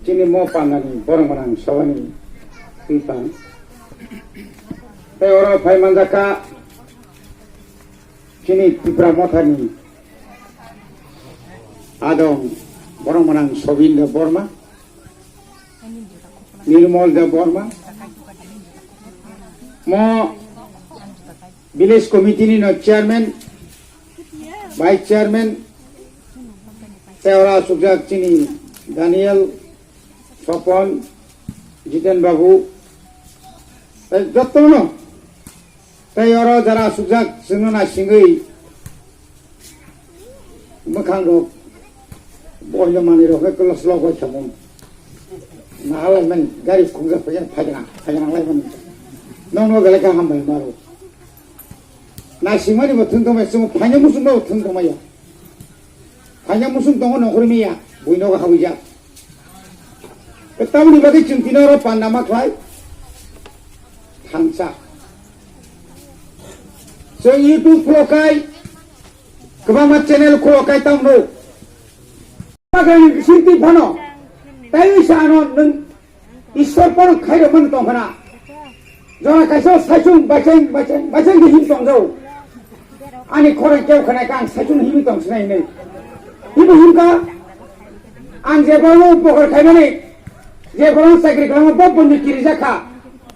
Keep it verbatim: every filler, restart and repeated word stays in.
Chini mo pandani borok gwnang sobani twi pang. Tei oro phai manjakha chini Tipra Mothani adong borok gwnang Sobin Debbarma, Nirmal Debbarma, mo village committee ni no chairman, vice chairman, tei oro asukjak chini Daniel, Sopon, Jiten Babu, tei jotono, tei oro jara asukjak chwngno naisingwi mwkhang rok boino manwi rok khe kwlwng slok bai thamu. Nahalai mani gari khungjak phaikhe phaikhe phaikhe nang lai mani. Nokno belai khe hambai maro. Naisingmani bo thwng tongmaya, chwng phaina muchungma bo thwng tongmaya. Phaina muchung tongo nongkhorwi miya, buino habwijak. Tamoni bagwi chwng tini oro panda ma khlai thansa. Chwng YouTube khulok khai, kwbangma channel khulok khai tamno. Bagwi sinti phano, taiwi sa ano nwng Ishwar phano khairokmani tongkhana. Jora kaisa saichung bacheng, bacheng, bacheng di him tongjao. Ani khorang keu khana kang saichung himi tong sinai hinwi. Hibo himkha, ang je borokno upokar khaimani, je borokno chakri kwlangma bo bondo kirijak kha.